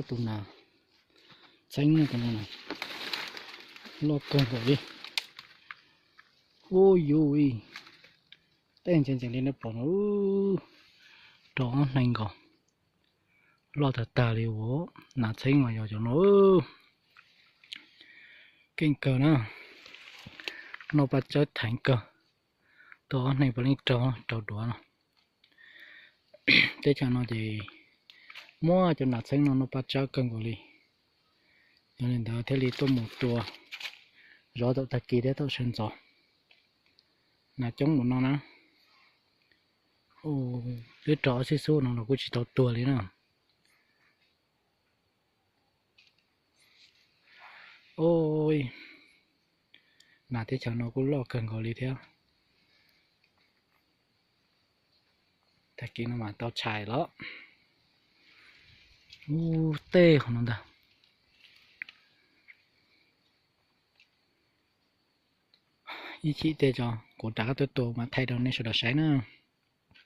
Tus nas txheeb no, loj kawg nkaus li. Ub yuv, tej ntse ntsees li nej pom no, rau ob hneev nkaus, loj tag tag li. Ua nas txheeb mas yog cov no keej kawg na, noj paj tsawb theev kawg, tuaj ob hneev puav leej raug, raug duav no. Teb chaws no ces muab cov nas txheeb no noj paj tsawb kawg nkaus li. Yog li ntawd thiaj li tuaj mus tua zov thaum tag kis thiab thaum sawv ntxov. Nas coob mus no na. Twb raug ob xib xub no los kuj tsis tau tuag li na. Ub, nas teb chaws no kuj loj kawg nkaus li thiab. Tag kis no mas tau tshais los. Ub, tej qhov no ntag. Ib chim tej tso kuv rov qab tuaj tua mas thaij rau nej sawv daws saib na.